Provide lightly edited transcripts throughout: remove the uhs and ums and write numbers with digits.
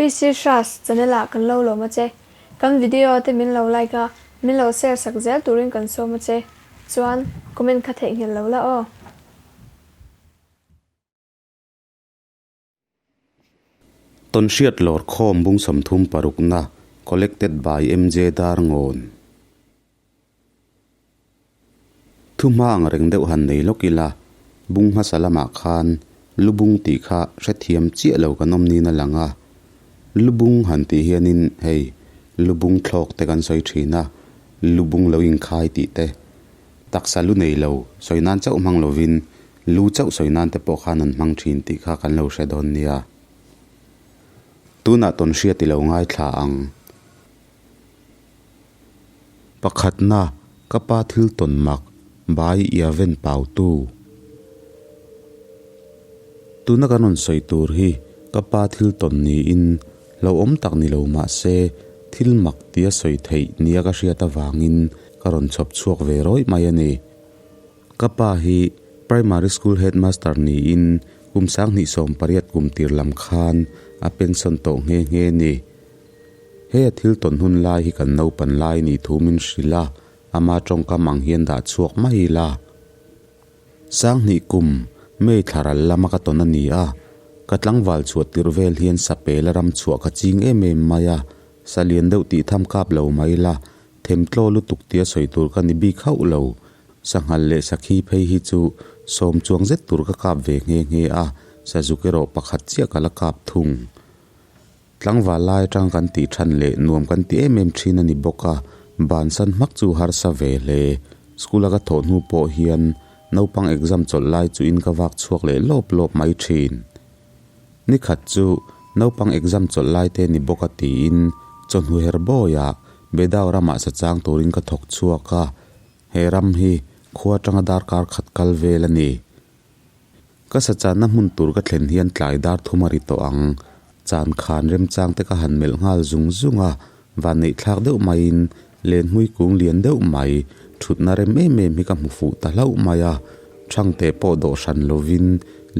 PC Hras channel ah kan lo lawm a che. Kan video te min lo like a, min lo share sak zel turin kan sawm a che. Chuan comment kha theihnghilh lo la aw. Tawnhriat lawrkhawm bung 36 na Collected by MJ Darngawn. Thu hma ang reng deuh han nei lawk ila, bung hmasa lamah khan lubung tih kha hrethiam chiah lo kan awm niin a lang a. Lubung han tih hianin hei lubung thlawk te kan sawi thin a, lubung lo inkhai tih te, taksa lu nei lo sawi nan chauh hmang lovin Lu chauh sawi nan te pawh khan an hmang thin tih kha kan lo hre dawn nia. Tunah tawn hriat i lo ngaithla ang. Pakhatna, ka pa thil tawn mak, bai ia ven pautu. Tuna kan rawn sawi tur hi ka pa thil tawn niin hlauhawm tak ni lo mah se thil mak tia sawi theih nia ka hriat avangin ka rawn chhawp chhuak ve rawih mai a ni. Ka pa hi Primary School Headmaster niin kum 2018 kum tir lam khan a pension tawh nghe nghe ni. He a thil tawn hun lai hi kan naupan lai ni thu min hrilh a, ama tawngkam ang hian dah chhuak mai ila. Sanghnih kum May thla ral lama ka tawn a ni a, ka tlangval chhuah tirh vel hian sapel a ram chhuah ka ching em em mai a, sa lian deuh tih tham kap lo mai ila, themtlaw lutuk tia sawi tur ka ni bik hauh lo. Sanghal leh sakhi phei hi chu sawm chuang zet tur ka kap ve nghe nghe a, sazuk erawh pakhat chiah ka la kap thung. Tlangval lai atang kan tih than leh nuam kan ti em em thin a ni bawk a, bansan hmak chu harsa ve hle. School a ka thawh hnu pawh hian naupang exam chawlh lai chu in ka vak chhuak leh lawp lawp mai thin. Nikhat chu naupang exam chawlh lai te ni bawk a tiin chawhnu her bawiah Bedau ramah sachang turin ka thawk chhuak a, He ram hi khua atanga darkar khat kal vel a ni. Ka sachanna hmun tur ka thlen hian tlai dar thum a ri tawh ang. Chan khan remchang te ka han melh nghal zung zung a, vanneih thlak deuh maiin lenhmui kung lian deuh mai thutna rem em em hi ka hmu fuh ta hlauh mai a. Thangte pawh dawh hran lovin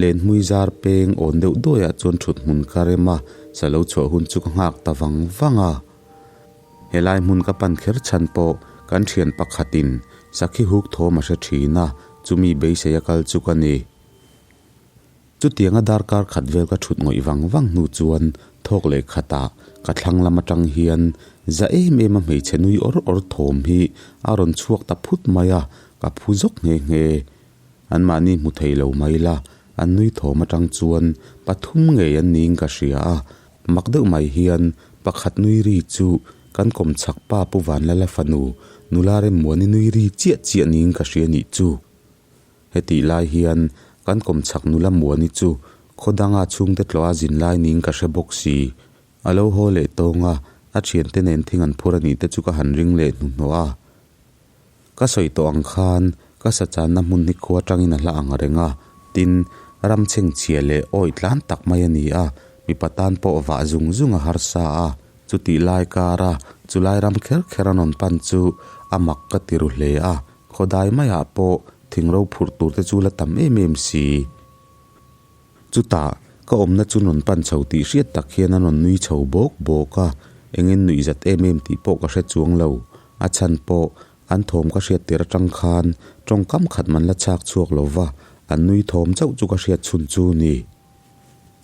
lenhmui zar peng awn deuh duaiah chuan thut hmun ka rem a, sa lo chhuah hun chu ka nghak ta vang vang a. Helai hmun ka pan kher chhan pawh kan thian pakhatin sakhi huk thawm a hre thin a, chumi beisei a kal chu ka ni. Chutianga darkar khat vel ka thut ngawih vang vang hnu chuan thawk leh khatah ka thlang lam atang hian za em em a hmeichhe nui awr awr thawm hi a rawn chhuak ta phut mai a, ka phu zawk nghe nghe. Anmahni hmu thei lo mai la, an nui thawm atang chuan pathum ngei an niin ka hria a, Mak deuh mai hian pakhat nui ri chu kan kawm chhak pa Pu Vanlala fanu nula Remmuani nui ri chiah chiah niin ka hria nih chu. Hetih lai hian kan kawm chhak nula Muani chu khaw danga chhungte tlawha zin lai niin ka hre bawk si. A lo haw leh tawng a, a thiante nen thing an phur a nih te chu ka han ring leh hnuhnawh a. Ka sawi tawh ang khan ka sachanna hmun hi khua atangin a hla ang reng a, tin, ram chhengchhia leh awih tlan tak mai a ni a, mipa tan pawh vah zung zung a harsa a, chutih lai kara chulai ram kher kher a rawn pan chu a mak ka ti ru hle a, khawdai maiah pawh thing ro phurh tur te chu la tam em em si. Chutah, ka awmna chu rawn pan chho tih hriat tak hian a rawn nui chho bawk bawk a, engin nuih zat em em tih pawh ka hre chuang lo. A chhan pawh, an thawm ka hriat tir atang khan tawngkam khat man la chhak chhuak lo va, an nui thawm chauh chu ka hriat chhun chu ni.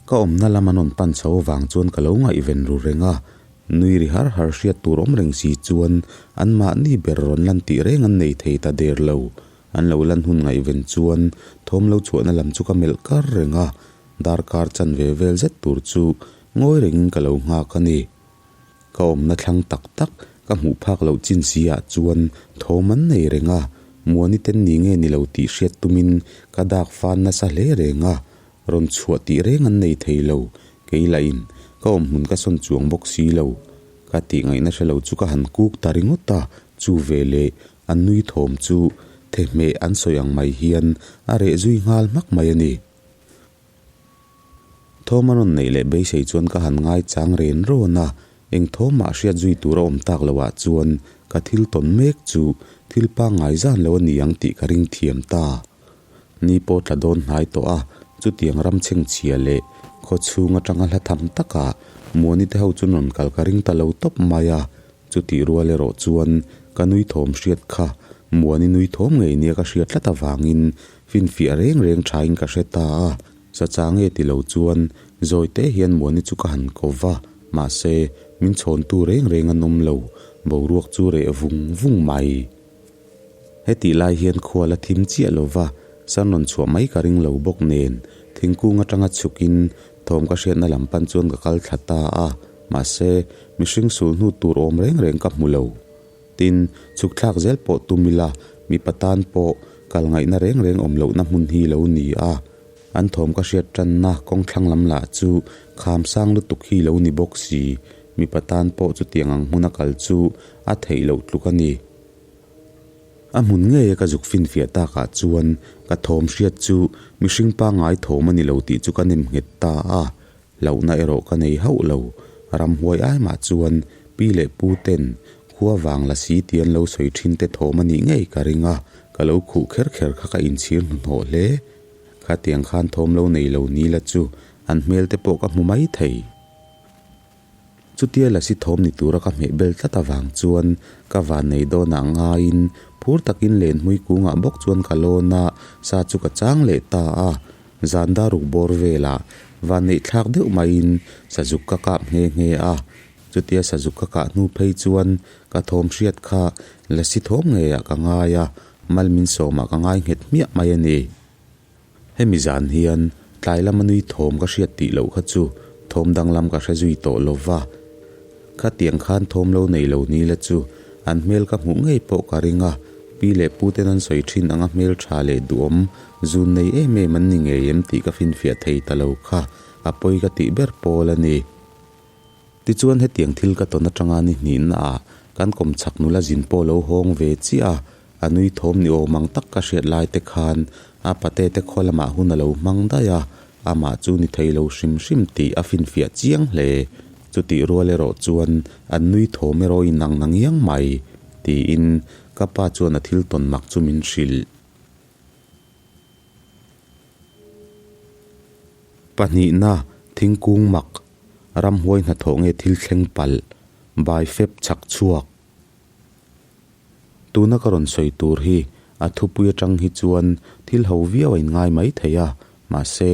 Ka awmna lam an rawn pan chho avang chuan ka lo ngaihven ru reng a, nui ri har har hriat tur awm reng si chuan anmahni ber rawn lan tih reng an nei thei ta der lo. An lo lan hun ngaihven chuan thawm lo chhuahna lam chu ka melh kar reng a, darkar chanve vel zet tur chu ngawi rengin ka lo nghak a ni. Ka awmna thlang tak tak ka hmuh phak loh chin si ah chuan thawm an nei reng a, Muani ten ni nge ni lo tih hriat tumin ka dak fan nasa hle reng a, rawn chhuah tih reng an nei thei lo, kei lahin ka awm hmun ka sawn chuang bawk si lo. Ka tih ngaihna hre lo chu ka han kuk ta ringawt a, chu veleh An nui thawm chu thehmeh an sawi ang mai hian a reh zui nghal hmak mai a ni. Thawm a rawn neih leh beisei chuan ka han ngai chang ren rawn a, eng thawm mah hriat zui tur a awm tak loh ah chuan ka thil tawn mek chu thil pangngai zan lo a ni ang tih ka ring thiam ta. Ni pawh tla dawn hnai tawh a, chutiang ram chhengchhia leh khaw chhung atanga hla tham takah. Muani te ho chu rawn kal ka ring ta lo tawp mai a, chutih rual erawh chuan ka nui thawm hriat kha Muani nui thawm ngei nia ka hriat tlat avangin finfiah reng reng thain ka hre ta a. Sacha nge ti lo chuan zawi te hian Muani chu ka han ko va, mahse min chhawntu reng reng an awm lo, boruak chu reh vung vung mai. Hetih lai hian khua la thim chiah lo va, san rawn chhuah mai ka ring lo bawk nen, thingkung atanga chhukin thawm ka hriatna lam pan chuan ka kal thla ta a, mahse, mihring sul hnu tur awm reng reng ka hmu lo. Tin, chhuk thlak zel pawh tum ila, mipa tan pawh kal ngaihna reng reng awm lohna hmun hi lo ni a. An thawm ka hriat tanna kawng thlang lam lah chu kham sang lutuk hi lo ni bawk si, mipa tan pawh chutiang ang hmuna kal chu a theih loh tluk a ni. A hmun ngei a ka zuk finfiah takah chuan ka thawm hriat chu mihring pangngai thawm a ni lo tih chu ka nem nghet ta a, hlauhna erawh ka nei hauh lo. Ramhuai ai mah chuan pi leh pu ten khua vang la si tih an lo sawi thin te thawm a nih ngei ka ring a, ka lo khuh kher kher kha ka inchhir hnuhnawh hle. Khatiang khan thawm lo nei lo ni la chu an hmel te pawh ka hmu mai thei. Chutia lasi thawm ni tura ka hmeh bel tlat avang chuan ka van nei dawnah ngaiin phur takin len hmui kungah bawk chuan ka lawn a, sa chu ka chang leh ta a. Zan dar ruk bawr velah van neih thlak deuh maiin sazuk ka kap nghe nghe a. Chutia sazuk ka kah hnu phei chuan ka thawm hriat kha lasi thawm ngeiah ka ngai a, mal min sawmah ka ngai nghet hmiah mai a ni. Hemi zan hian tlai lama nui thawm ka hriat tih loh kha chu thawm danglam ka hre zui tawh lo va. Khatiang khan thawm lo nei lo ni la chu an hmel ka hmuh ngei pawh ka ring a, pi leh pu ten an sawi thin anga hmel tha leh duhawm zun nei em em an ni ngei em tih ka finfiah thei ta lo kha a pawi ka tih ber pawl a ni. Tichuan hetiang thil ka tawn atanga ni hnihna ah kan kawmchhak nula zin pawh lo hawng ve chiah a, A nui thawm ni awm ang tak ka hriat lai te khan a pate te khaw lamah hun a lo hmang daih a, amah chu ni thei lo hrim hrim tih a finfiah chiang hle. Chutih rual erawh chuan an nui thawm erawh in ang na ngiang mai, tiin ka pa chuan a thil tawn mak chu min hrilh. Pahnihna, thingkung mak, ramhuai hnathawh nge thil thleng palh, bai fep chhak chhuak. Tuna ka rawn sawi tur hi a thupui atang hi chuan thil ho viau a inngai mai thei a, mahse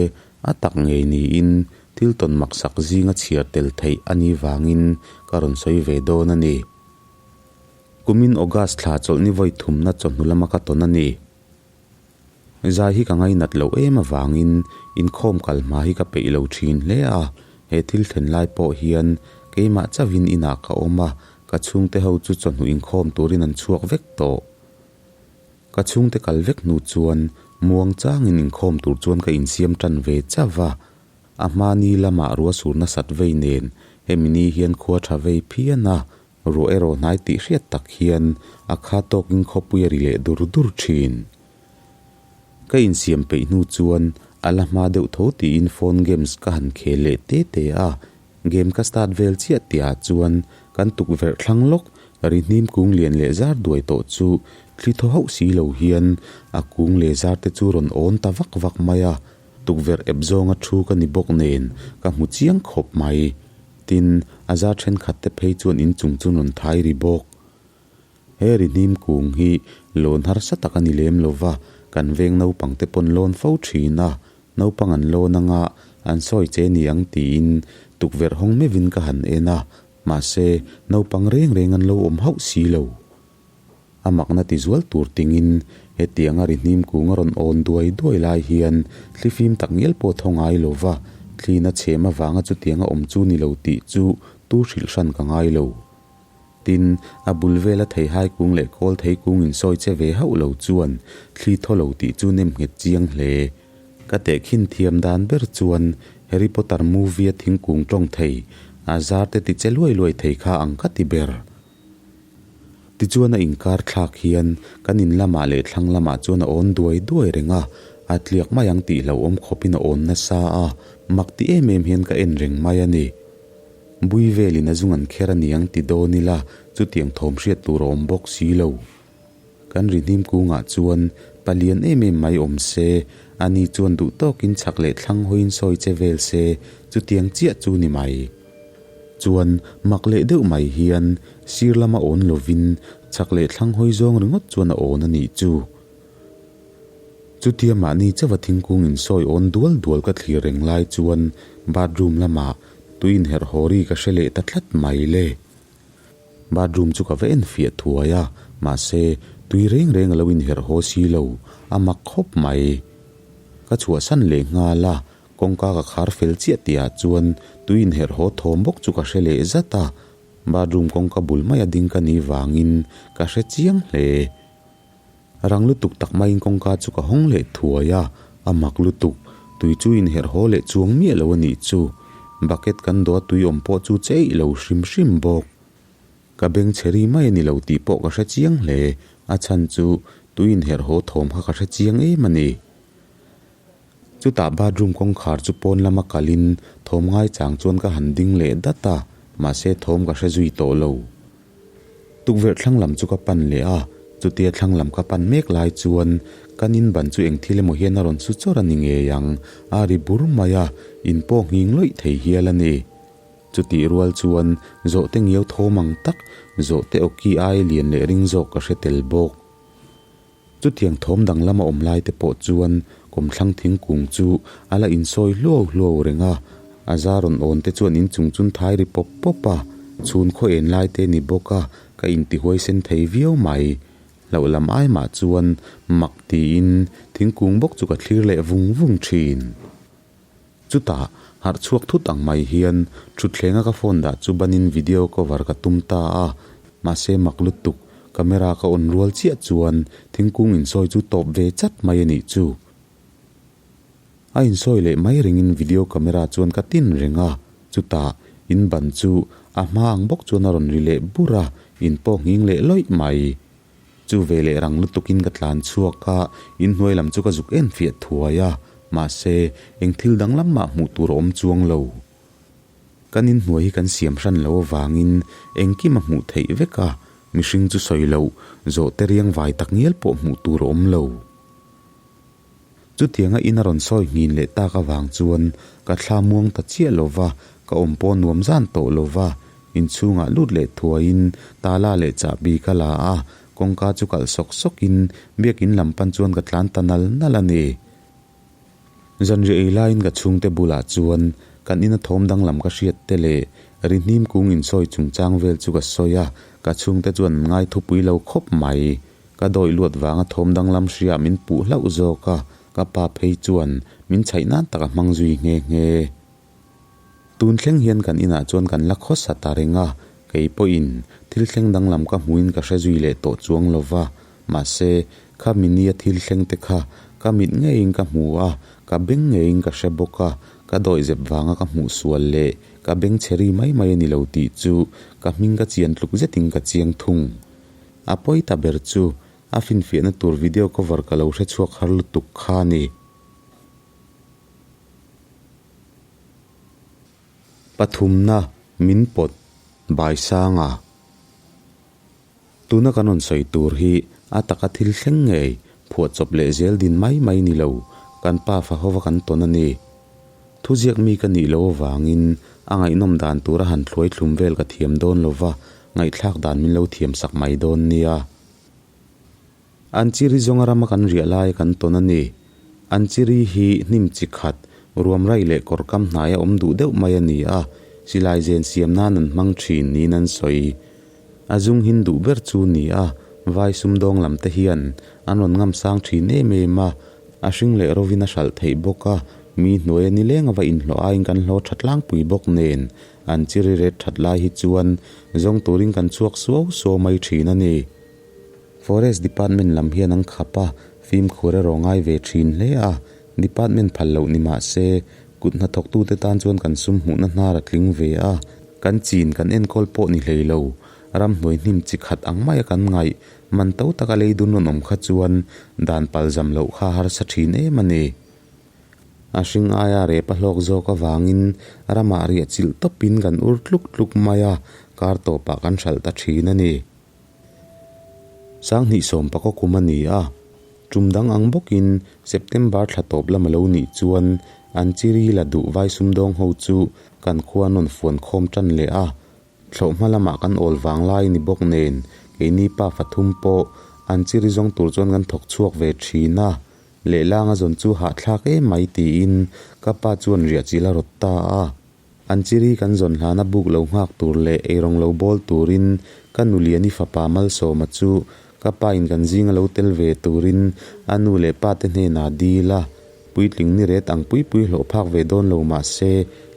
a tak ngei niin thil tawn maksak zinga chhiar tel theih a nih vangin ka rawn sawi ve dawn a ni. Kumin August thla chawlhni vawi thumna chawhnu lama ka tawn a ni. Zai hi ka ngainat loh em avangin inkhawm kal hma hi ka peih lo thin hle a, he thil thlen lai pawh hian keimah chauhin inah ka awm a, ka chhungte ho chu chawhnu inkhawm turin an chhuak vek tawh. Ka chhungte kal vek hnu chuan muang changin inkhawm tur chuan ka insiam tan ve chauh va, a hmani lamah ruah sur nasat vei nen hemi ni hian khua tha vei phian a, Ruah erawh hnai tih hriat tak hian a kha tawkin khawpui a ri leh dur dur thin. Ka insiam peih hnu chuan a la hma deuh tho tiin phone games ka han khel leh te te a, game ka start vel chiah tihah chuan kan tukverh thlang lawk ri hnim kung lian leh zar duai tawh chu thli thaw hauh si lo hian a kung leh zar te chu rawn awn ta vak vak mai a, tukverh ep zawnga thu ka ni bawk nen ka hmu chiang khawp mai. Tin, a zar thenkhat te phei chuan in chung chu rawn thai ri bawk. He ri hnim kung hi lawn harsa tak a ni lem lo va, kan veng naupang te pawn lawn fo thin a, naupang an lawn anga an sawi che ni ang tiin tukverh hawng meuhin ka han en a, mahse naupang reng reng an lo awm hauh si lo. A makna ti zual tur tingin hetianga ri hnim kung a rawn awn duai duai lai hian thli fim tak ngial pawh thaw ngai lo va, thlina chhem avanga chutianga awm chu ni lo tih chu tu hrilh hran ka ngai lo. Tin, a bul vela theihai kung leh kawl thei kung insawi che ve hauh lo chuan thli thaw lo tih chu nem nghet chiang hle. Ka tehkhin thiam dan ber chuan Harry Potter movie-a thingkung tawng thei, a zar te ti che luai luai thei kha ang ka ti ber. Tichuan a inkar thlak hian kan in lamah leh thlang lamah chuan a awn duai duai reng a, a tliak mai ang tih hlauhawm khawpin a awn nasa a, mak ti em em hian ka en reng mai a ni. Bui velin a zung an kher a niang ti dawn ila chutiang thawm hriat tur a awm bawk si lo. Kan ri hnim kungah chuan palian em em mai awm se, ani chuan duh tawkin chhak leh thlang hawiin sawi che vel se, chutiang chiah chu ni mai. Chuan mak leh deuh mai hian sir lama awn lovin chak leh thlang hawi zawng ringawt chuan a awn a nih chu. Chutia mahni chauha thingkung insawi awn dual dual ka thlir reng lai chuan bathroom lamah tui inherh haw ri ka hre leh ta tlat mai le. Bathroom chu ka va en fiah thuai a, mahse tui reng reng a lo inherh haw si lo, a mak khawp mai. Ka chhuahsan leh nghal a, kawngka ka khar fel chiah tihah chuan tui inherh haw thawm bawk chu ka hre leh zat a, bathroom kawngka bul maia ding ka nih vangin ka hre chiang hle. Rang lutuk tak maiin kawngka chu ka hawng leh thuai a, a mak lutuk, tui chu inherh haw leh chuang miah lo a nih chu. Bucket kan dawh a tui awm pawh chu che eih lo hrim hrim bawk. Ka beng chhe ri mai a ni lo tih pawh ka hre chiang hle, a chhan chu tui inherh haw thawm kha ka hre chiang em a ni. Chutah bathroom kawngkhar chu pawn lama kalin thawm ngaichang chuan ka han ding leh dat a, mahse thawm ka hre zui tawh lo. Tukverh thlang lam chu ka pan leh a, chutia thlang lam ka pan mek lai chuan kan in ban chu eng thil emaw hian a rawn su chawr a ni ngei ang, a ri bur mai a, in pawh nghing lawih thei hial a ni. Chutih rual chuan zawhte ngiau thawm ang tak, zawhte awki aia lian leh ring zawk ka hre tel bawk. Chutiang thawm danglam a awm lai te pawh chuan kawmthlang thingkung chu a la insawi hluau hluau reng a, a zar rawn awn te chuan inchung chun thai ri pawp pawp a, chhun khaw en lai te ni bawk a, ka intihuaisen thei viau mai. Hlauh lam ai mah chuan mak tiin thingkung bawk chu ka thlir leh vung vung thin. Chutah, harh chhuak thut ang mai hian thutthleng a ka phone dah chu banin video cover ka tum ta a, mahse mak lutuk, camera ka on rual chiah chuan thingkung insawi chu tawp ve chat mai a nih chu. A insawi leh mai ringin video camera chuan ka tin reng a, chutah in ban chu a hma ang bawk chuan a rawn ri leh bur a, in pawh nghing leh lawih mai. Chu ve leh rang lutukin ka tlan chhuak a, inhnuai lam chu ka zuk en fiah thuai a, mahse, eng thil danglam mah hmuh tur a awm chuang lo. Kan inhnuai hi kan siam hran lo avangin engkim a hmuh theih vek a, mihring chu sawi loh, zawhte riang vai tak ngial pawh hmuh tur a awm lo. Chutianga in a rawn sawi nghin leh tak avang chuan ka thla muang ta chiah lo va, ka awm pawh nuam zan tawh lo va, inchhungah lut leh thuaiin tala leh chahbi ka la a, kawngka chu kalh sawk sawkin biakin lam pan chuan ka tlan ta nal nal a ni. Zanriah ei laiin ka chhungte bulah chuan kan ina thawm danglam ka hriat te leh ri hnim kung insawi chungchang vel chu ka sawi a, ka chhungte chuan an ngai thupui lo khawp mai. Ka dawih luat vanga thawm danglam hria min puh hlauh zawk a, ka pa phei chuan min chhaih nan tak a hmang zui nghe nghe. Tun thleng hian kan inah chuan kan la khawsa ta reng a, kei pawhin thil thleng danglam ka hmuhin ka hre zui leh tawh chuang lo va, mahse kha minia thil thleng te kha ka mit ngeiin ka hmu a, ka beng ngeiin ka hre bawk a, ka dawih zep vanga ka hmuh sual leh ka beng chhe ri mai mai a ni lo tih chu ka hming ka chian tluk zetin ka chiang thung. A pawi ta ber chu a finfiahna tur video cover ka lo hre chhuak har lutuk kha a ni. Pathumna min pawt bai sang a. Tuna kan rawn sawi tur hi a taka thil thleng ngei phuahchawp leh zel din mai mai ni lo, kan pa fa hova kan tawn a ni. Thuziak mi ka nih loh avangin a ngaihnawm dan tura han thluai thlum vel ka thiam dawn lo va, ngaihthlak dan min lo thiam sak mai dawn nia. Anchiri zawnga rama kan riah laia kan tawn a ni. Anchiri hi hnim chi khat, ruam raih leh kawr kam hnaia awm duh deuh mai a ni a, silai zen siam nan an hmang thin niin an sawi. A zung hin duh ber chu ni a, vai sumdawng lam te hian an rawn ngam sang thin em em a, a hring leh rovin a hralh theih bawk a, mi hnuaia nileng a va inhlawh aiin kan hlawh tha tlangpui bawk nen, an chiri ret that lai hi chuan zawng turin kan chhuak suau suau mai thin a ni. Forest Department lam hian an khap a, fimkhur erawh ngai ve thin hle a, Department phal loh ni mah se, kut hnathawktute tan chuan kan sum hmuhna hnar a tling ve a, kan chin kan enkawl pawh ni hlei lo, ramhnuai hnim chi khat ang maia kan ngaih, man to taka lei dun rawn awm kha chuan dan pal zam loh kha a harsa thin em a ni. A hring aia rep a hlawk zawk avangin ramah riah chilh tawpin kan ur tluk tluk mai a, kar tawpah kan hralh ta thin a ni. Sanghnih sawm pakaw kum a ni a, tum dang ang bawkin September thla tawp lam a lo nih chuan An chiri la duh vai sumdawng ho chu kan khua an rawn fuan khawm tan leh a. Thlawhhma lamah kan awl vang lai ni bawk nen keini pa fathum pawh an chiri zawng tur chuan kan thawk chhuak ve thin a. Lehlanga zawn chu hahthlak em mai tiin ka pa chuan riah chilh a rawt ta a. An chiri kan zawn hlana buk lo nghak tur leh eirawng lo bawl turin ka nuliani fapa Malsawma chu ka pa in kan zinga lo tel ve turin a nu leh pa te hnenah dil a. Puitling ni ret ang pui pui hlawh phak ve dawn lo mah se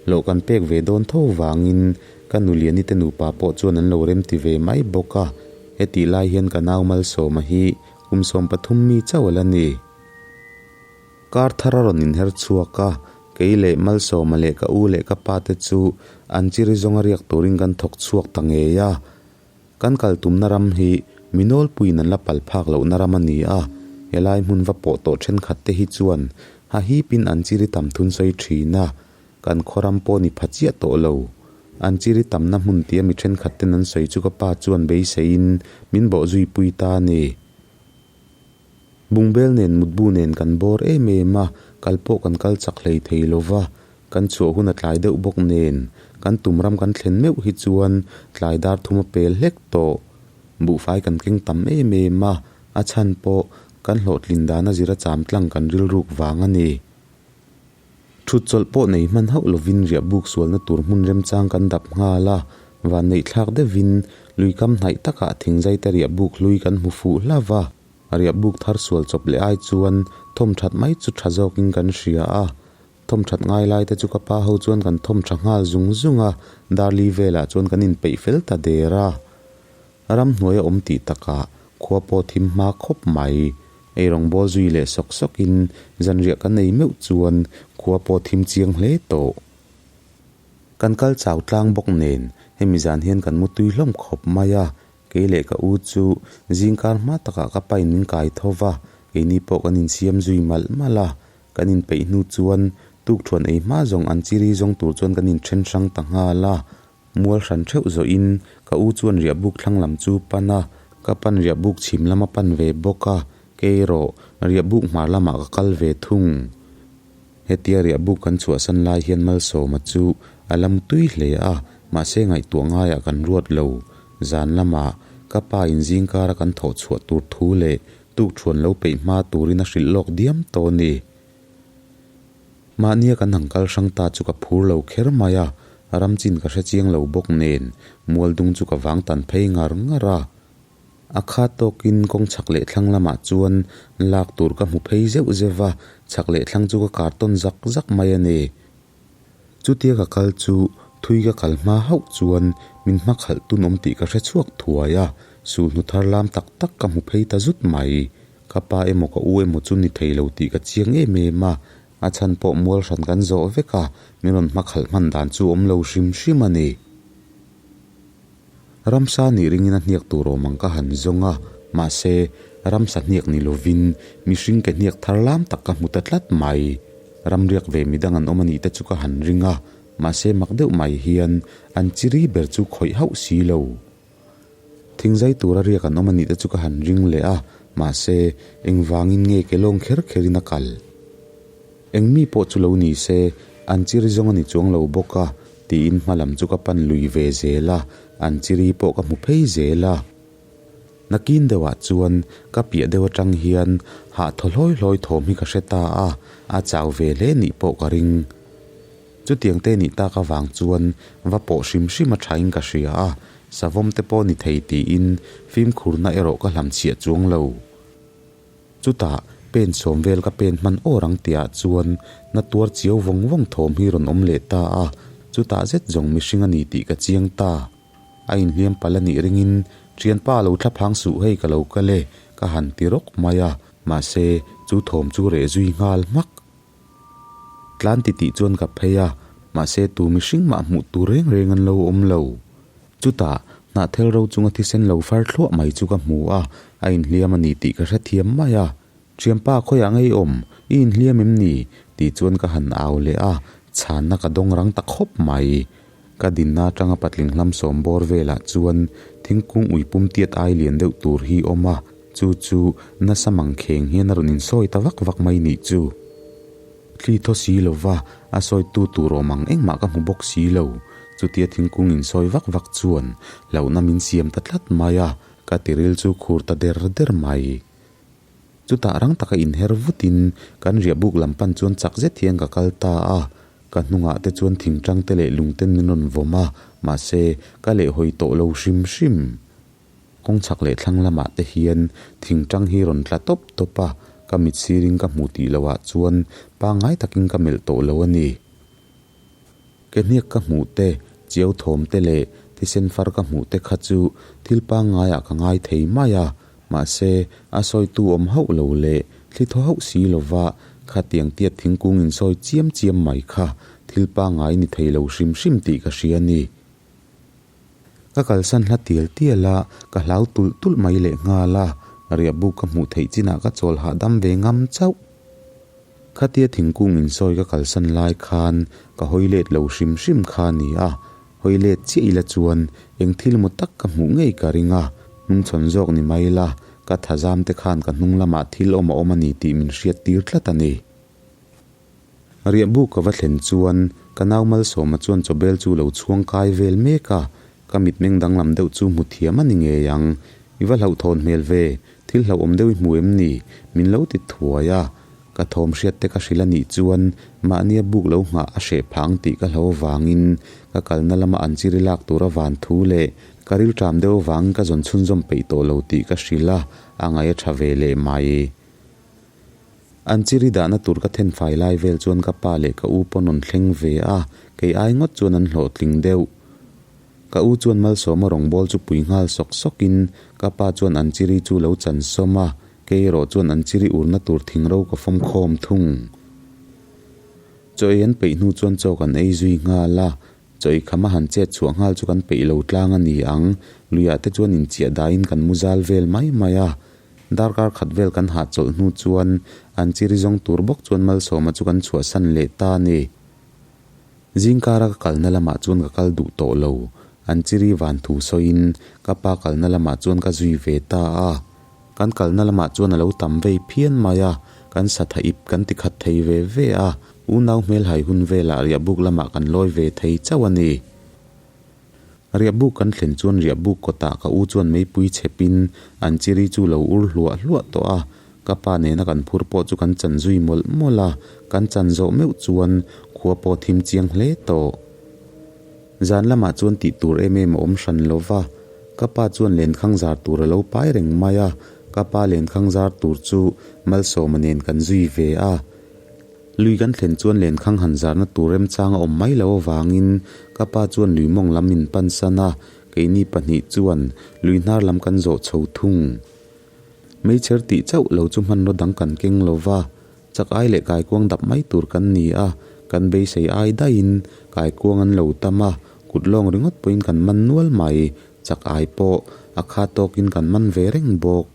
hlawh kan pek ve dawn tho vangin ka nuliani te nupa pawh chuan an lo remti ve mai bawk a. Hetih lai hian ka nau Malsawma hi Kum 13 mi chauh a la ni. Kar thar a rawn inher chhuak a, kei leh Malsawma leh ka u leh ka pa te chu an chiri zawnga riak turin kan thawk chhuak ta ngei a. Kan kal tumna ram hi mi nawlpuiin an la pal phak lohna ram a ni a, helai hmun va pawh tawh thenkhat te hi chuan hahipin an chiri tam thun sawi thin a, Kan khawram pawh ni pha chiah tawh lo. An chiri tamna hmun tia mi thenkhat ten an sawi chu ka pa chuan beiseiin min bawh zui pui ta a ni. Bungbel nen mutbu nen kan bawr em em a, kal pawh kan kal chak hlei thei lo va, kan chhuah hun a tlai deuh bawk nen kan tum ram kan thlen meuh hi chuan tlai dar thum a pel hlek tawh. Buhfai kan keng tam em em a, a chhan pawh kan hlawhtlin dana zira cham tlang kan rilruk vang a ni. Thut chawlh pawh nei hman hauh lovin riah buk sualna tur hmun remchang kan dap nghal a, van neih thlak deuhin lui kam hnaih takah thingzaite riah buk hlui kan hmu fuh hlauh va, riah buk thar sual chawp leh ai chuan thawm that mai chu tha zawkin kan hria a. Thawm that ngai lai te chu ka pa ho chuan kan thawm tha nghal zung zung a, darli velah chuan kan inpeih fel ta der a. Ramhnuai a awm tih takah khua pawh thim hma khawp mai. Eirawng bawl zui leh sawk sawkin zanriah kan ei meuh chuan khua pawh thim chiang hle tawh. Kan kal chau tlang bawk nen hemi zan hian kan mu tui hlawm khawp mai a, kei leh ka u chu zingkar hma takah ka pain min kai tho va, keini pawh kan insiam zui malh malh a, kan inpeih hnu chuan tukthuan ei hma zawng an chiri zawng tur chuan kan inthen hrang ta nghal a. Mual hran theuh zawhin ka u chuan riahbuk thlang lam chu pan a, ka pan riahbuk chhim lama pan ve bawk a, kei erawh riahbuk hmar lamah ka kal ve thung. Hetia riahbuk kan chhuahsan lai hian Malsawma chu a la mutui hle a, mahse ngaihtuah ngaiah kan ruat lo. Zan lamah ka pa in zingkara kan thawh chhuah tur thu leh tukthuan lo peih hma turin a hrilh lawk diam tawh a ni. Mahnia kan han kal hrang ta chu ka phur lo kher mai a, ram chin ka hre chiang lo bawk nen mualdung chu ka vang tan phei ngar ngar a. A khat tawkin kawng chhak leh thlang lamah chuan lak tur ka hmu phei zeuh zeuh va, chhak leh thlang chu ka kar tawn zak zak mai a ni. Chutia ka kal chu thui ka kal hma hauh chuan min hma khalh tun awm tih ka hre chhuak thuai a, sulhnu thar lam tak tak ka hmu phei ta zut mai. Ka pa emaw ka u emaw chu ni thei lo tih ka chiang em em a, a chhan pawh mual hran kan zawh vek a, min rawn hmakhalh hman dan chu awm lo hrim hrim a ni. Ramsa nih ringin a hniak tur awm ang ka han zawng a, mahse ramsa hniak ni lovin mihring ke hniak thar lam tak ka hmu ta tlat mai. Ramriak ve midang an awm a nih te chu ka han ring a, mahse mak deuh mai hian an chiri ber chu khawih hauh si lo. Thingzai tura riak an awm a nih te chu ka han ring leh a, mahse, engvangin nge ke lawng kher kherin a kal? Eng mi pawh chu lo ni se, an chiri zawng a ni chuang lo bawk a, tiin hma lam chu ka pan lui ve zel a, an chiri pawh ka hmu phei zel a. Nakin deuhah chuan ka piah deuh atang hian hah thaw hlawi hlawi thawm hi ka hre ta a, a chau ve hle nih pawh ka ring. Chutiang te nih tak avang chuan va pawh hrim hrim a thain ka hria a, savawm te pawh ni thei tiin fimkhurna erawh ka hlamchhiah chuang lo. Chutah pen sawm vel ka pen hman awr ang tihah chuan na tuar chiau vawng vawng thawm hi rawn awm leh ta a, chutah zet zawng mihring a ni tih ka chiang ta. A inhliam palh a nih ringin Thianpa lo thlaphang suh hei ka lo kal e ka han ti rawk mai a, mahse chu thawm chu reh zui nghal hmak. Tlan ti tih chuan ka phei a, mahse tu mihring mah hmuh tur reng reng an lo awm lo. Chutah, hnahthel ro chunga thisen lo far thluah mai chu ka hmu a, a inhliam a ni tih ka hrethiam mai a. Thianpa khawiah ngei awm, i inhliam em ni? tih chuan ka han au leh a, chhanna ka dawng rang ta khawp mai. Ka dinna atanga patling hlam sawm bawr velah chuan thingkung uipum tiat ai lian deuh tur hi awm a, Chu chu nasa mangkheng hian a rawn insawi ta vak vak mai nih chu. Thli thaw si lo va, a sawitu tur awm ang engmah ka hmu bawk si lo. Chutia thingkung insawi vak vak chuan hlauhna min siam ta tlat mai a, ka tiril chu khur ta der der mai. Chutah rang taka inher vutin kan riahbuk lam pan chuan chak zet hian ka kal ta a, ka hnungah te chuan thingtang te leh lung ten min rawn vawm a, mahse ka lehhawi tawh lo hrim hrim. Kawng chhak leh thlang lamah te hian thingtang hi rawn tla tawp tawp a, ka mit sirin ka hmuh tih loh ah chuan pangngai takin ka melh tawh lo a ni. Ke hniak ka hmuh te, chiau thawm te leh thisen far ka hmuh te kha chu thil pangngaiah ka ngai thei mai a, mahse a sawitu awm hauh lo leh thli thaw hauh si lova khatiang tiat thingkung insawi chiam chiam mai kha thil pangngai ni thei lo hrim hrim tih ka hria a ni. Ka kalsan hla tial tial a, ka hlau tulh tulh mai leh nghal a, riahbuk ka hmuh theih chinah ka chawl hahdam ve ngam chauh. Khatia thingkung insawi ka kalsan lai khan ka hawi let lo hrim hrim kha a ni a, hawi let chiah ila chuan eng thil maw tak ka hmuh ngei ka ring a, hnungchhawn zawk ni mai la, ka thazam te khan ka hnung lamah thil awm a awm a ni tih min hriat tir tlat a ni. Riahbuk ka va thlen chuan ka nau Malsawma chuan chawbel chu lo chhuang kai vel mek a, ka mitmeng danglam deuh chu hmu thiam a ni ngei ang. I va hlauhthawn hmel ve, thil hlauhawm deuh i hmu em ni? Min lo ti thuai a, ka thawm hriat te ka hrilh a nih chuan mahnia buk lo nghah a hreh phah ang tih ka hlo avangin ka kalna lama an chiri lak tur a van thu leh ka rilṭam deuh avangin ka zawn chhunzawm peih tawh lo tih ka hrilh a, a ngaih a ṭha ve leh mai. An chiri dahna tur ka then fai lai vel chuan ka pa leh ka u pawn rawn thleng ve a, kei ai ngawt chuan an hlawhtling deuh. Ka u chuan Malsawma rawngbâwl chu pui nghal sawk sawkin ka pa chuan an chiri chu lo chan sawm a, kei erawh chuan an chiri urna tur thingro ka fawm khawm thung. Chaw ei an peih hnu chuan chaw kan ei zui nghal a, chaw ei khama han chet chhuah nghal chu kan peih lo tlang a ni ang, luiah te chuan inchiah daiin kan mu zal vel mai mai a, Darkar khat vel kan hahchawlh hnu chuan an chiri zawng tur bawk chuan Malsawma chu kan chhuahsan leh ta a ni. Zingkara ka kalna lamah chuan ka kal duh tawh lo. An chiri van thu sawiin ka pa kalna lamah chuan ka zui ve ta a. Kan kalna lamah chuan a lo tam vei phian mai a, kan satha ip kan ti khat thei ve ve a, unau hmelhai hun velah riahbuk lamah kan lawi ve thei chauh a ni. Riahbuk kan thlen chuan riahbuk kawtah ka u chuan meipui chhepin an chiri chu lo ur hluah hluah tawh a, ka pa nena kan phur pawh chu kan chan zui mawlh mawlh a, kan chan zawh meuh chuan khua pawh thim chiang hle tawh. Zan lamah chuan tih tur em em a awm hran lo va, ka pa chuan lenkhang zar tur a lo pai reng mai a, ka pa lenkhang zar tur chu Malsawma nen kan zui ve a. Lui kan thlen chuan lenkhang han zarna tur remchang a awm mai lo avangin ka pa chuan lui mawng lam min pansan a, keini pahnih chuan lui hnar lam kan zawh chho thung. Meichher tih chauh lo chu hmanraw dang kan keng lo va, chak ai leh kaikuang dap mai tur kan ni a, kan beisei ai daihin kaikuang an lo tam a, kut lawng ringawt pawhin kan man nual mai, chak ai pawh a kha tawkin kan man ve reng bawk.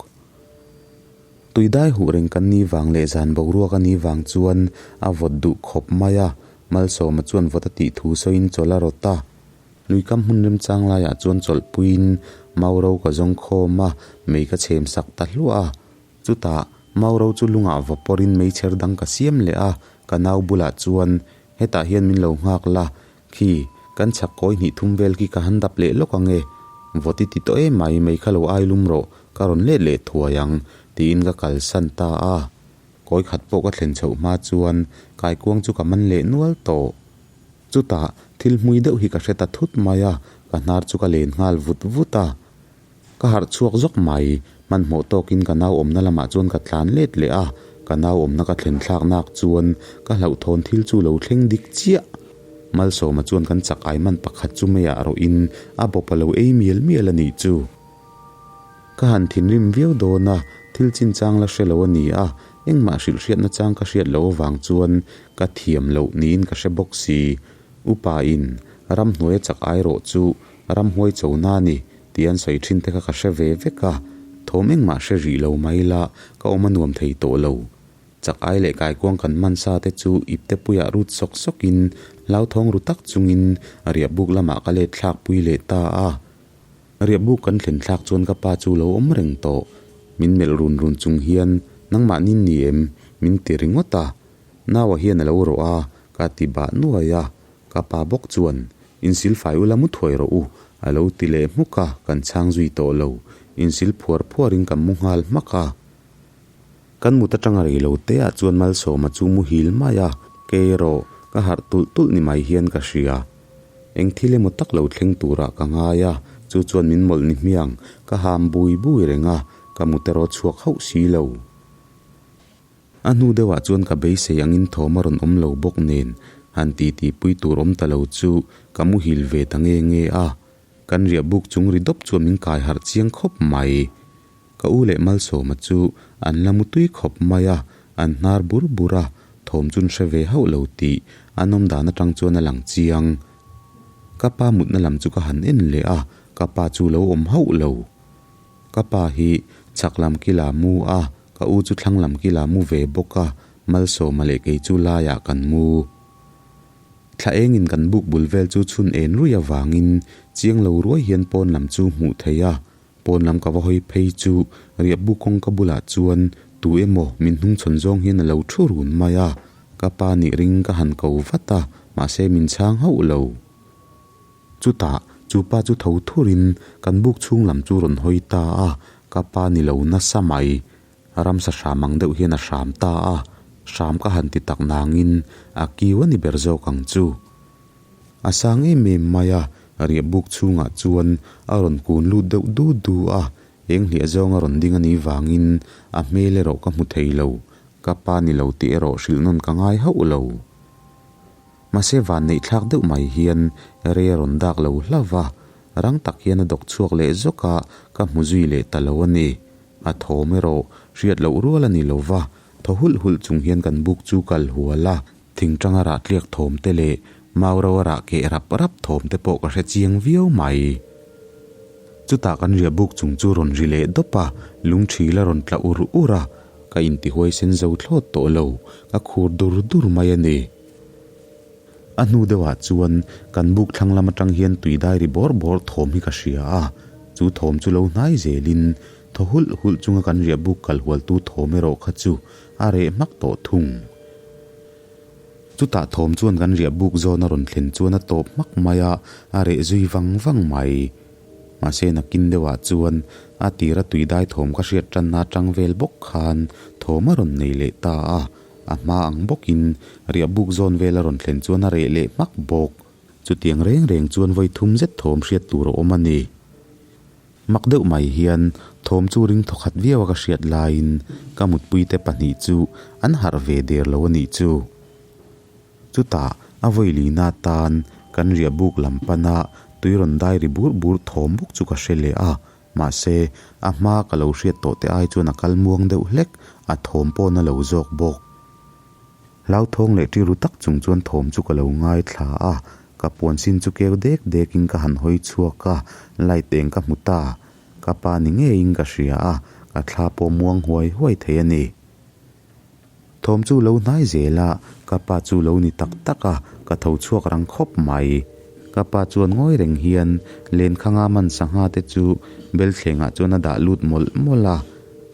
Tui dai huh reng kan ni vang leh zan boruak a ni vang chuan a vawt duh khawp mai a, Malsawma chuan vawt a tih thu sawiin chawlh a rawt a. Luikam hmun remchang laiah chuan chawlhpuiin Mauro ka zawng khawm a, mei ka chhem sak ta hluah a. Chutah Mauro chu lungah va pawrin meichher dang ka siam leh a, ka nau bulah chuan hetah hian min lo nghak la, Khi, kan chhak kawi hnih thum vel khi ka han dap leh lawk ang e. Vawt i ti tawh em mai, mei kha lo ai lum rawh, ka rawn let leh thuai ang, tiin ka kalsan ta a. Kawi khat pawh ka thlen chhoh hma chuan kaikuang chu ka man leh nual tawh. Chutah, thil hmui deuh hi ka hre ta thut mai a, ka hnar chu ka len nghal vut vut a. Ka harh chhuak zawk mai, hmanhmawh tawkin ka nau awmna lamah chuan ka tlan let leh a, ka nau awmna ka thlen thlak nak chuan ka hlauhthawn thil chu lo thleng dik chiah. Malsawma chuan kan chak ai man pakhat chu meiah rawhin a bawp a lo ei mial mial a nih chu. Ka han thinrim viau dawn a, thil chinchang la hre lo a ni a, engmah hrilh hriatna chang ka hriat loh avang chuan ka thiam loh niin ka hre bawk si. Upa in ramhnuai a chak ai rawh chu ramhuai chona a ni. Tih an sawi thin te kha ka hre ve vek a, thawm engmah hre rih lo mai la, ka awm a nuam thei tawh lo. Chak ai leh kaikuang kan man sa te chu ipte puiah rut sawk sawkin hlauthawng ru tak chungin riahbuk lamah ka let thlak pui leh ta a. Riahbuk kan thlen thlak chuan ka pa chu lo awm reng tawh. Min melh run run chung hian, Nangmah nin ni em? min ti ringawt a. Naua hian a lo rawh a, ka ti bah nuai a. Ka pa bawk chuan, Insil fai ula mu thuai rawh u, a lo ti leh hmuk a, kan chhang zui tawh lo. Insil phuar phuarin kan mu nghal hmak a. Kan mut atanga rei lo te ah chuan Malsawma chu muhil mai a, kei erawh ka harh tulh tulh ni mai hian ka hria. Eng thil emaw tak lo thleng turah ka ngai a, chu chuan min mawlh ni hmiang, ka ham bui bui reng a, ka mut erawh chhuak hauh si lo. A hnu deuhah chuan ka beisei angin thawm a rawn awm lo bawk nen, han titi pui tur awm ta lo chu ka muhil ve ta nge nge a. Kan riah buk chung ri dawp chuan min kai harh chiang khawp mai. Ka u leh Malsawma chu an la mu tui khawp mai a, an hnar bur bur a, thawm chun hre ve hauh lo tih an awm dan atang chuan a lang chiang. Ka pa mutna lam chu ka han en leh a, ka pa chu lo awm hauh lo. Ka pa hi chhak lam kila mu a, ka u chu thlang lam kila mu ve bawk a, Malsawma leh kei chu laiah kan mu. Thla engin kan buk bul vel chu chhun en ruih avangin chiang lo ruai hian pawn lam chu hmuh theih a, pawn lam ka va hawi phei chu riah buk kawngka bulah chuan tu emaw min hnungchhawn zawng hian a lo thu run mai a, ka pa nih ring ka han ko vat a, mahse min chhang hauh lo. Chutah chu pa chu tho thurin kan buk chhung lam chu rawn hawi ta a, ka pa ni lo nasa mai. Ramsa hram ang deuh hian a hram ta a, hram ka han ti tak nangin a kiu a ni ber zawk ang chu. A sang em em mai a, riah buk chhungah chuan a rawn kun lut deuh du du a, eng hliah zawng a rawn ding a nih vangin a hmel erawh ka hmu thei lo, ka pa ni lo tih erawh hrilh nawn ka ngai hauh lo. Mahse vanneih thlak deuh mai hian rei a rawn dak lo hlauh va, rang tak hian a dawk chhuak leh zawk a, ka hmu zui leh ta lo a ni. A thawm erawh hriat loh rual a ni lo va, thaw hulh hulh chung hian kan buk chu kal hual a, thingtang a rah tliak thawm te leh mau ro a rah keh rap rap thawm te pawh ka hre chiang viau mai. Chutah kan riah buk chung chu rawn ri leh dawp a, lungthil a rawn tla ur ur a, ka intihuai sen zo thlawt tawh lo, ka khur dur dur mai a ni. A hnu deuhah chuan kan buk thlang lam atang hian tui dai ri bawr bawr thawm hi ka hria a, chu thawm chu lo hnai zelin thaw hulh hulh chunga kan riah buk kal hualtu thawm erawh kha chu a reh hmak tawh thung. Chutah thawm chuan kan riah buk zawn a rawn thlen chuan a tawp hmak mai a, a reh zui vang vang mai. Mahse nakin deuhah chuan a tira tui dai thawm ka hriat tanna atang vel bawk khan thawm a rawn nei leh ta a. A hma ang bawkin riah buk zawn vel a rawn thlen chuan a reh leh hmak bawk. Chutiang reng reng chuan vawi thum zet thawm hriat tur a awm a ni. Mak deuh mai hian thawm chu ring thawkhat viau a ka hriat laiin ka mutpuite pahnih chu an harh ve der lo a nih chu. Chutah a vawi lina tan kan riah buk lam pana tui rawn dai ri bur bur thawm bawk chu ka hre leh a, Mahse, a hma ka lo hriat tawh te ai chuan a kal muang deuh hlek, a thawm pawh na lo zawk bawk. Hlauthawng leh ṭiru tak chung chuan thawm chu ka lo ngaithla a, ka puan sin chu keu dek dekin ka han hawi chhuak a, light eng ka hmu ta, ka pa ni ngeiin ka hria a, ka thla pawh muang huai huai thei a ni. Thawm chu lo hnai zel a, ka pa chu lo ni tak tak a, ka tho chhuak rang khawp mai. Ka pa chuan ngawi reng hian lenkhanga man sangha te chu belthlengah chuan a dah lut mawlh mawlh a,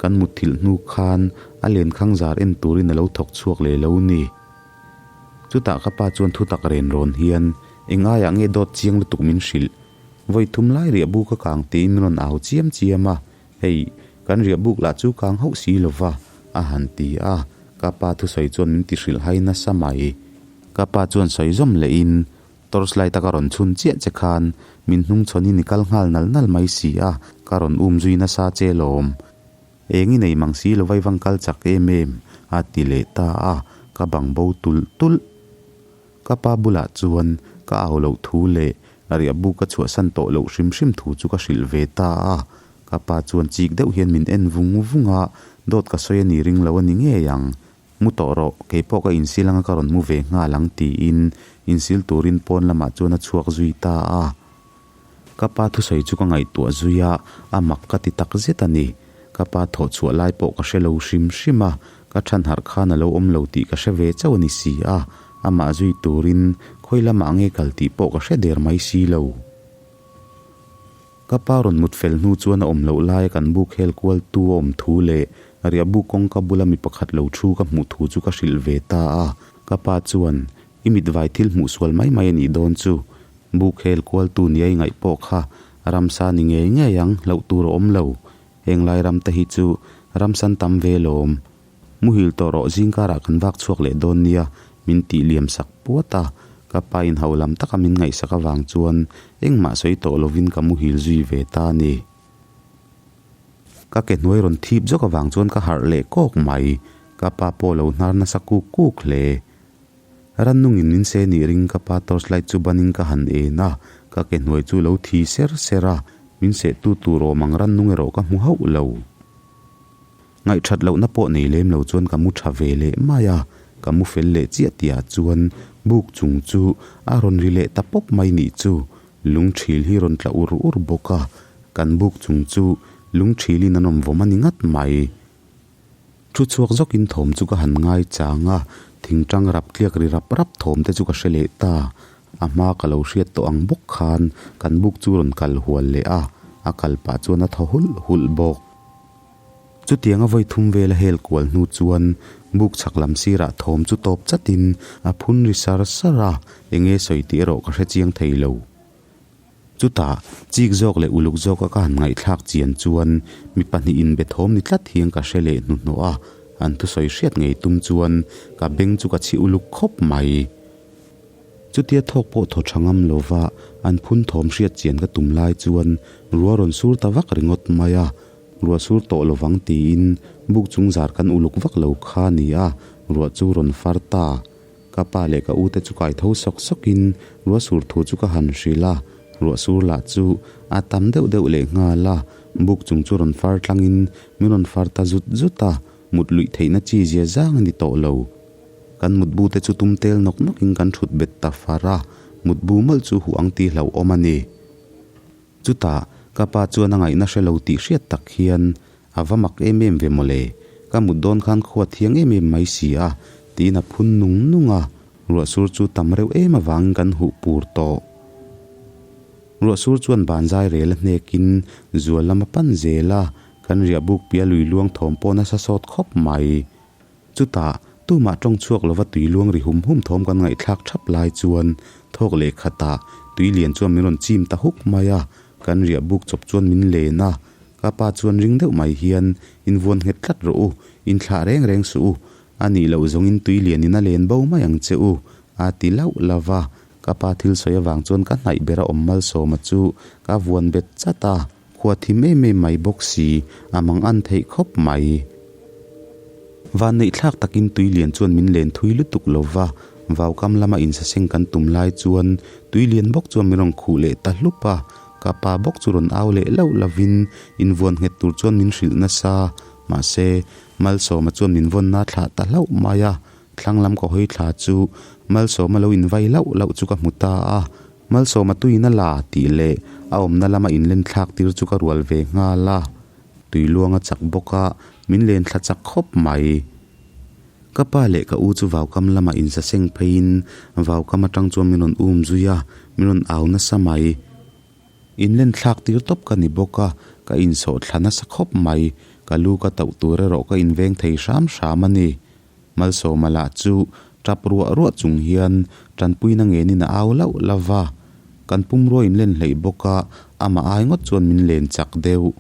kan mutthilh hnu khan a lenkhang zar en turin a lo thawk chhuak leh lo ni. Chutah ka pa chuan thutak ren rawn hian, Eng aiah nge dawt chiang lutuk min hrilh? Vawi thum lai riah bu ka kang tiin min rawn au chiam chiam a, Hei, kan riah buk lah chu kang hauh si lo va, a han ti a, ka pa thusawi chuan min ti hrilh hai nasa mai. Ka pa chuan sawi zawm lehin, Torchlight a ka rawn chhun chiah che khan min hnung chhawnin i kal nghal nal nal mai si a, ka rawn um zui nasa che lawm. Eng i nei mang si lo va i vang kal chak em em, a ti leh ta a, ka bang bo tulh tulh. Ka pa bulah chuan ka au loh thu leh riah buk ka chhuahsan tawh loh hrim hrim thu chu ka hrilh ve ta a. Ka pa chuan chik deuh hian min en vung vung a, dawt ka sawi a ni ring lo a ni ngei ang. Mu tawh rawh, kei pawh ka insil anga ka rawn mu ve nghal ang tiin insil turin pawn lamah chuan a chhuak zui ta a. Ka pa thusawi chu ka ngaihtuah zui a, a mak ka ti tak zet a ni. Ka pa thawh chhuah lai pawh ka hre lo hrim hrim a, ka than harh khan a lo awm lo tih ka hre ve chauh a ni si a, amah zui turin khawi lamah nge kal tih pawh ka hre der mai si lo. Ka pa rawn mut fel hnu chuan a awm loh laia kan buk hel kual tu a awm thu leh Riahbuk kawngka bula mi pakhat lo thu ka hmuh thu chu ka hrilh ve ta a. Ka pa chuan, I mitvai thil hmuh sual mai mai a nih dawn chu. Buk hel kualtu nia i ngaih pawh kha ramsa ni ngei ngei ang, hlauh tur a awm lo. Heng lai ram te hi chu ramsan tam ve lawm. Muhil tawh rawh zingkarah kan vak chhuak leh dawn nia min tih liam sak puat a, ka pa in hau lam taka min ngaihsak avang chuan engmah sawi tawh lovin ka muhil zui ve ta a ni. Ka ke hnuai rawn thip zawk avang chuan ka harh leh kawk mai, ka pa pawh lo hnar nasa kuk kuk hle. Rannungin min se nih ring ka pa torch light chu banin ka han en a, ka ke hnuai chu lo thi ser ser a, min sehtu tur awm ang rannung erawh ka hmu hauh lo. Ngaihthat lohna pawh nei lem lo chuan ka mu tha ve leh mai a, ka mu fel leh chiah tihah chuan buk chung chu a rawn ri leh ta pawp mai nih chu, lungthil hi rawn tla ur ur bawk a, kan buk chung chu lungthilin an awm vawm a ni ngat mai. Thu chhuak zawkin thawm chu ka han ngai chang a, thingtang rap tliak ri rap rap thawm te chu ka hre leh ta. A hma ka lo hriat tawh ang bawk khan kan buk chu rawn kal hual leh a, a kal pah chuan a thaw hulh hulh bawk. Chutianga vawi thum vela hel kual hnu chuan buk chhak lam sirah thawm chu tawp chatin a phun ri sar sar a, enge sawi tih erawh ka hre chiang thei lo. Chutah, chik zawk leh uluk zawka ka han ngaihthlak chian chuan mi pahnih inbe thawm ni tlat hian ka hre leh hnuhnawh a, an thusawi hriat ngei tum chuan ka beng chu ka chhi uluk khawp mai. Chutia thawk pawh thaw tha ngam lova an phun thawm hriat chian ka tum lai chuan rua rawn sur ta vak ringawt mai a, ruah sur tawh lovang tiin buk chung zar kan uluk vak lo kha a ni a, ruah chu rawn far ta. Ka pa leh ka ute chu kai tho sawk sawkin ruah sur thu chu ka han hrilh a, ruah sur lah chu a tam deuh deuh leh nghal a, buk chung chu rawn far tlangin min rawn far ta zut zut a, mut luih theihna chi zia zang a ni tawh lo. Kan mutbu te chu tum tel nawk nawk in kan thut bet ta far a, mutbu mawlh chu huh ang tih hlauhawm a ni. Chutah, ka pa chuan a ngaihna hre lo tih hriat tak hian a va mak em em ve mawle, ka mut dawn khan khua thiang em em mai si a, tiin a phun nung nung a, ruahsur chu tam reuh em avangin kan huh pur tawh. Ruahsur chuan banzai rel a hnekin zual lam a pan zel a, kan riahbuk piah lui luang thawm pawh nasa sawt khawp mai. Chutah, tumah tawng chhuak lova tui luang ri hum hum thawm kan ngaihthlak thap lai chuan thawk leh khatah tui lian chuan min rawn chim ta huk mai a, kan riah buk chawp chuan min len a. Ka pa chuan ring deuh mai hian, Invuan nghet tlat rawh u, inthlah reng reng suh u, a nih loh zawngin tui lianin a len bo mai ang che u, a ti lauh lauh va. Ka pa thil sawi avang chuan ka hnaih bera awm malsawma chu ka vuan bet chat a. Khua thim em em mai bawk si, a mang an theih khawp mai. Vanneihthlak takin tui lian chuan min len thui lutuk lo va, vaukam lama insaseng kan tum lai chuan tui lian bawk chuan min rawn khuh leh ta hlup a, ka pa bawk chu rawn au leh lauh lovin invuan nghet tur chuan min hrilh nasa. Mahse, Malsawma chuan min vawnna thlah ta hlauh mai a, thlang lam ka hawi thla chu Malsawma lo invai lauh lauh chu ka hmu ta a, Malsawma tuin a la tih leh a awmna lama inlen thlak tir chu ka rual ve nghal a, tui luang a chak bawk a, min len thla chak khawp mai. Ka pa leh ka u chu vaukam lamah insaseng pheiin vaukam atang chuan min rawn um zui a, min rawn au nasa mai. Inlen thlak tir tawp ka ni bawk a, ka insawh thla nasa khawp mai. Ka lu ka tauh tur erawh ka inveng thei hram hram a ni. Malsawma lah chu tap ruah ruah chung hian tanpuina ngenin a au lauh lauh va, kan pumrua in len hleih bawk a, amah ai ngawt chuan min len chak deuh.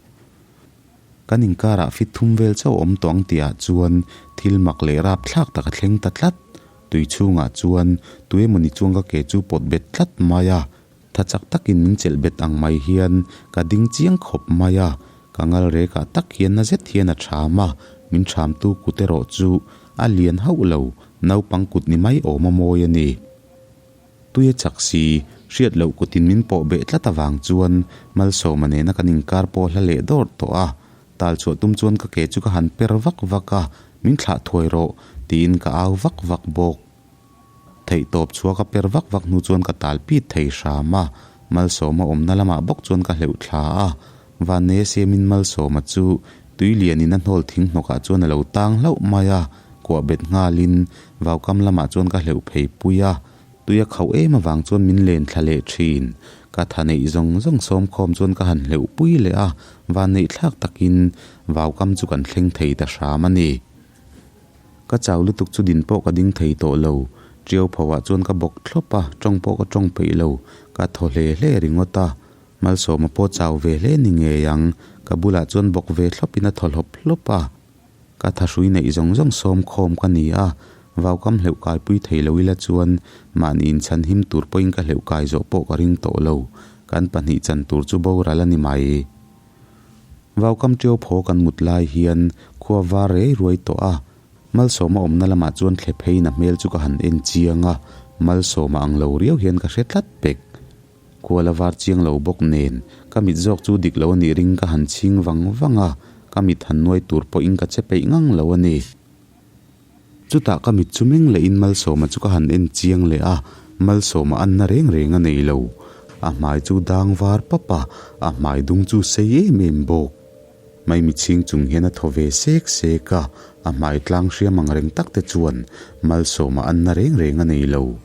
Kan inkarah fit thum vel chauh awm tawh ang tihah chuan thil mak leh rapthlak tak a thleng ta tlat. Tui chhungah chuan tuemawni chuan ka ke chu pawt bet tlat mai a, Tha chak takin min chelh bet ang mai hian ka ding chiang khawp mai a, ka ngal rekah tak hian na zet hian a ṭham a, min ṭhamtu kut erawh chu a lian hauh lo, naupang kut ni mai awm a mawi a ni. Tui a chak si, hriat loh kutin min pawh beh tlat avang chuan Malsawma nena kan inkar pawh hla leh dawrh tawh a, tal chhuah tum chuan ka ke chu ka han per vak vak a, min thlah thuai rawh tiin ka au vak vak bawk. Theihtawp chhuak a per vak vak hnu chuan ka tal pit thei hram a, Malsawma awmna lamah bawk chuan ka hleuh thla a. Vanneia siamin Malsawma chu tui lianin a hnawl thing hnawkah chuan a lo tang hlauh mai a, kuah bet nghalin vaukam lamah chuan ka hleuh phei pui a. Tui a khauh em avang chuan min len thla leh thin. Ka tha neih zawng zawng sawm khawm chuan ka han hleuh pui leh a, vanneih thlak takin vaukam chu kan thleng thei ta hram a ni. Ka chau lutuk chu din pawh ka ding thei tawh lo. Ṭiau pho ah chuan ka bawk thlawp a, ṭawng pawh ka ṭawng peih lo. Ka thaw hle hle ringawt a. Malsawma pawh chau ve hle ni ngei ang. Ka bulah chuan bawk ve thlawpin a thaw hlawp hlawp a. Ka thahrui neih zawng zawng sawm khawm ka ni a, vaukam hleuh kaipui thei lo ila chuan mahni inchhan him tur pawhin ka hleuh kai zawh pawh ka ring tawh lo. Kan pahnih chan tur chu boral a ni mai. Vaukam ṭiau phaw kan mut lai hian khua var rei ruai tawh a, Malsawma awmna lamah chuan thle pheiin a hmel chu ka han en chiang a, Malsawma ang lo riau hian ka hre tlat pek. Kuala var chiang lo bawk nen, ka mit zawk chu dik lo a nih ring ka han chhing vang vang a, ka mit han nuai tur pawhin ka che peih ngang lo a ni. Chutah ka mit chu meng lehin Malsawma chu ka han en chiang leh a, Malsawma anna reng reng a nei lo. A hmai chu dang var pap a, a hmai dung chu sei em em bawk. Maimi chhing chung hian a thaw ve sek sek a, a hmai tlang hriam ang reng tak te chuan Malsawma anna reng reng a nei lo.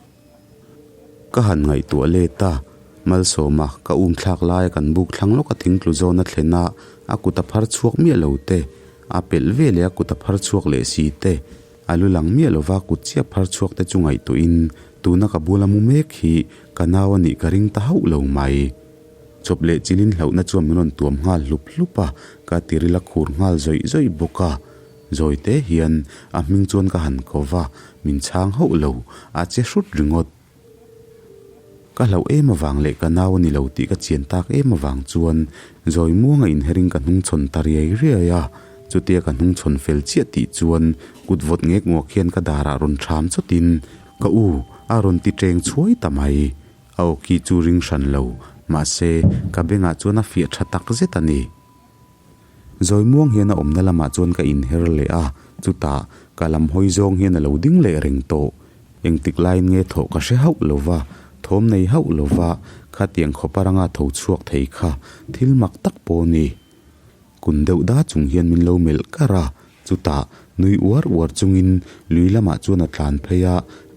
Ka han ngaihtuah let a, Malsawma ka um thlak laia kan buk thlang lawka thingtlu zawn a thlen a, a kut a phar chhuak miah lo te, a pelh ve leh a kut a phar chhuak leh si te, a lu lang miah lova kut chiah phar chhuak te chu ngaihtuahin tuna ka bula mu mek hi ka nau a nih ka ring ta hauh lo mai. Chawp leh chilin hlauhna chuan min rawn tuam nghal hlup hlup a, ka tiril a khur nghal zawih zawih bawk a. Zawi te hian a hming chuan ka han ko va, min chhang hauh lo, a che hrut ringawt. Ka hlauh em avang leh ka nau a ni lo tih ka chian tak em avang chuan zawi muanga inherin ka hnungchhawn ta riai riai a, chutia ka hnungchhawn fel chiah tih chuan kut vawt ngek nguak hian ka darah rawn ṭham chawtin ka u a rawn ti ṭeng chhuai ta mai. A awki chu ring hran lo, mahse ka bengah chuan a fiah ṭha tak zet a ni. Zawi muang hian a awmna lamah chuan ka inher leh a, chutah ka lam hawi zawng hian a lo ding leh reng tawh. Engtik laiin nge thawh ka hre hauh lo va, thawm nei hauh lo va, khatiang khawpa ranga tho chhuak thei kha thil mak tak pawh a ni. Kun deuh da chung hian min lo melh kar a, chutah nui uar uar chungin lui lamah chuan a tlan phei a,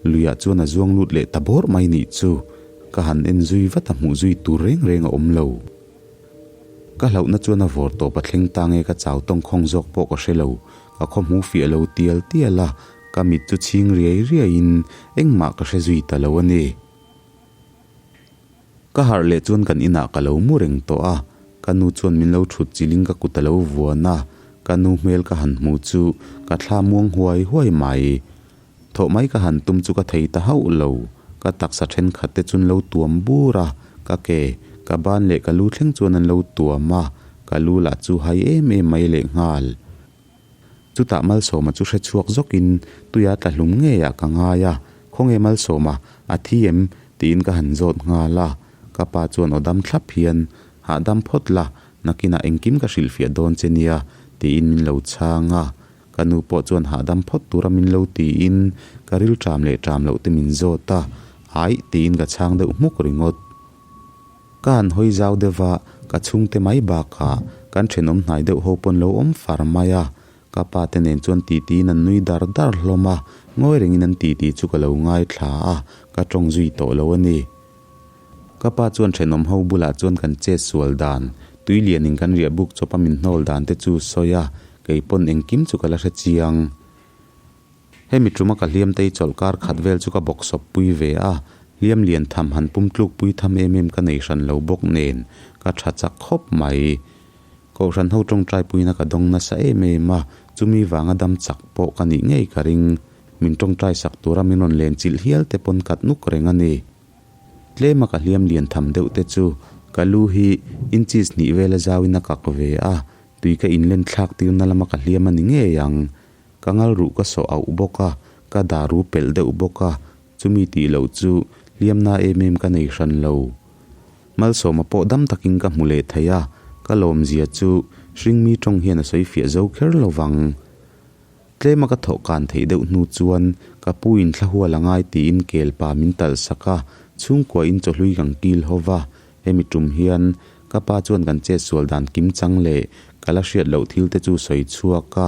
luiah chuan a zuang lut leh ta bawrh mai nih chu. Ka han en zui vat a hmuh zui tur reng reng a awm lo. Ka hlauhna chuan a vawr tawp a thleng ta nge ka chau tawng khawng zawk pawh ka hre lo, ka khaw hmu fiah lo tial tial a, ka mit chu chhing riai riaiin engmah ka hre zui ta lo a ni. Ka harh leh chuan kan inah ka lo mu reng tawh a, ka nu chuan min lo thut chilhin ka kut a lo vuan a, ka nu hmel ka han hmu chu ka thla muang huai huai mai. Thawh mai ka han tum chu ka thei ta hauh lo. Ka taksa thenkhat te chuan lo tuam bur a, ka ke, ka ban leh ka lu thleng chuan an lo tuam a, ka lu lah chu hai em em mai leh nghal. Chutah Malsawma chu hre chhuak zawkin tuia tla hlum ngeiah ka ngai a, Khawnge Malsawma, a thi em? tiin ka han zawt nghal a. Ka pa chuan aw dam thlap hian, Hahdam phawt la, nakinah engkim ka hrilhfiah dawn che nia, tiin min lo chhang a. Ka nu pawh chuan hahdam phawt tura min lo tiin ka ril ṭam leh ṭam loh te min zawt a, aih tiin ka chhang deuh hmuk ringawt. Ka han hawi zau deuh a, ka chhungte mai bakah kan ṭhenawm hnai deuh ho pawn lo awm far mai a, ka pa te nen chuan titiin an nui dar dar hlawm a, ngawi rengin an titi chu ka lo ngaithla a, ka ṭawng zui tawh lo a ni. Ka pa chuan thenawm ho bulah chuan kan chet sual dan, tui lianin kan riah buk chawpa min hnawl dan te chu sawi a, kei pawn engkim chu ka la hre chiang. Hemi tuma ka hliam tei chawlh kar khat vel chu ka bawk sawp pui ve a, hliam lian tham han pum tluk pui tham em em ka nei hran lo bawk nen ka tha chak khawp mai. Kohhran ho tawngtai puina ka dawng nasa em em a, chumi vanga dam chak pawh ka nih ngei ka ring. Min tawngtai sak tura min rawn len chilh hial te pawn kat nuk reng a ni. Tlema ka hliam lian tham deuh te chu ka lu hi inches hnih vela zauin a kak ve a, tui ka inlen thlak tirna lama ka hliam a ni ngei ang. Ka ngal ruh ka sawh auh bawk a, ka daru pelh deuh bawk a, chumi tih loh chu hliamna em em ka nei hran lo. Malsawma pawh dam takin ka hmu leh thei a, ka lawmzia chu hringmi tawng hian a sawi fiah zo kher lo vang. Tlema ka thawh kan theih deuh hnu chuan ka pu in thla hual a ngai tiin kel pa min talh sak a, chhungkua in chawhlui kan kil ho va, hemi tum hian ka pa chuan kan chet sual dan kim chang leh ka la hriat loh thil te chu sawi chhuak a,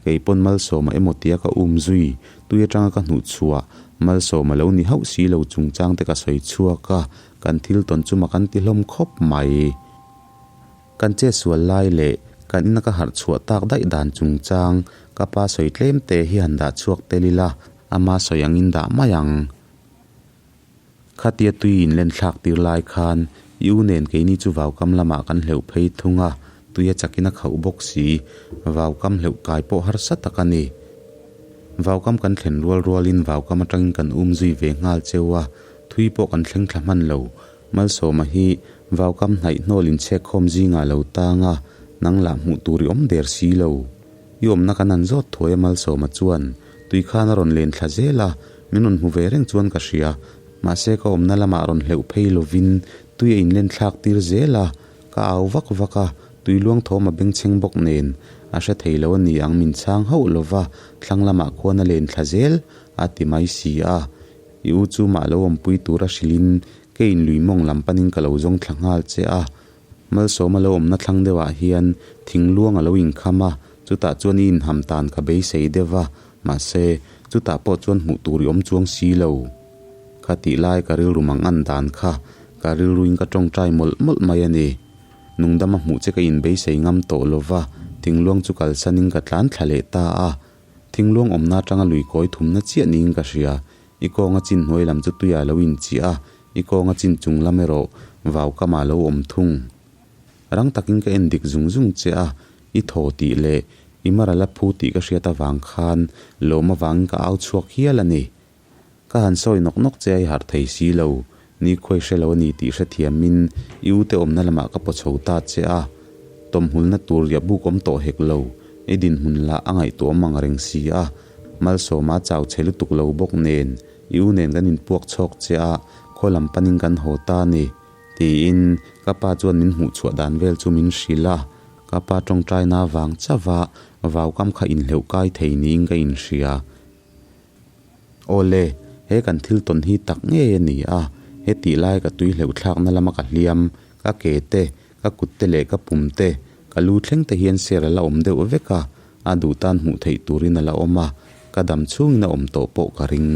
kei pawn Malsawma emaw tia ka um zui, tui atanga ka hnuh chhuah Malsawma lo ni hauh si lo chungchang te ka sawi chhuak a. Kan thil tawn chu mak an ti hlawm khawp mai. Kan che sual lai leh kan ina ka harh chhuah tak daih dan chungchang ka pa sawi tlem te hi han dah chhuak tel ila, ama sawi angin dah mai ang. Khatia tui in len thlak tir lai khan i u nen keini chu vaukam lamah kan hleuh phei thung a, tui a chakin a khauh bawk si, vaukam hleuh kai pawh harsa tak a ni. Vaukam kan thlen rual rualin vaukam atangin kan um zui ve nghal cheu a, thui pawh kan thleng thla hman lo. Malsawma hi vaukam hnaih hnawl inchhekkhawm zingah lo tang a, nang lah hmuh tur i awm der si lo. I awmna kan han zawt thuai a Malsawma chuan tui khan a rawn len thla zel a, min rawn hmu ve reng chuan ka hria. Mahse ka awmna lamah rawn hleuh phei lovin tui a inlen thlak tir zel a, ka au vak vak a, tui luang thawm a bengchheng bawk nen a hre thei lo a ni ang min chhang hauh lova thlang lamah khuan a len thla zel a ti mai si a. I u chu mah lo awmpui tura hrilhin ke in lui mawng lam panin ka lo zawng thla nghal che a. Malsawma lo awmna thlang deuhah hian thingluang a lo inkham a, chutah chuan i inham tan ka beisei deuh va, mahse, chutah pawh chuan hmuh tur i awm chuang si lo. Kha tih lai ka rilru mang an dan kha ka rilruin ka tawngtai mawlh mawlh mai a ni. Nungdama hmuh che ka inbeisei ngam tawh lo va, thingluang chu kalsanin ka tlan thla leh ta a. Thingluang awmna atanga lui kawi thumna chiah niin ka hria. I kawnga chin hnuai lam chu tuiah a lo inchiah a, i kawnga chin chung lam erawh vau kamah a lo awm thung. Rang takin ka en dik zung zung che a, i thaw tih leh i mar a la phu tih ka hriat avang khan lawm avangin ka au chhuak hial a ni. Ka han sawi nawk nawk che a i harh thei si lo, ni khuai hre lo a ni tih hrethiamin i ute awmna lamah ka paw chho ta che a, tawmhulna tur riah buk awm tawh hek lo, i dinhmun lah a ngaihtuah ang reng si a, Malsawma chau chhe lutuk lo bawk nen i u nen kan inpuak chhawk che a, khaw lam panin kan haw ta a ni, tiin ka pa chuan min hmuh chhuah dan vel chu min hrilh a, ka pa tawngtaina avang chauha vaukam kha inhleuh kai thei niin ka inhria. Awle, he kan thil tawn hi tak ngei a ni a, he tih lai ka tui hleuh thlakna lama ka hliam, ka ke te, ka kut te leh ka pum te, ka lu thleng te hian ser a la awm deuh vek a, a duh tan hmuh theih turin a la awm a, ka dam chhungin a awm tawh pawh ka ring.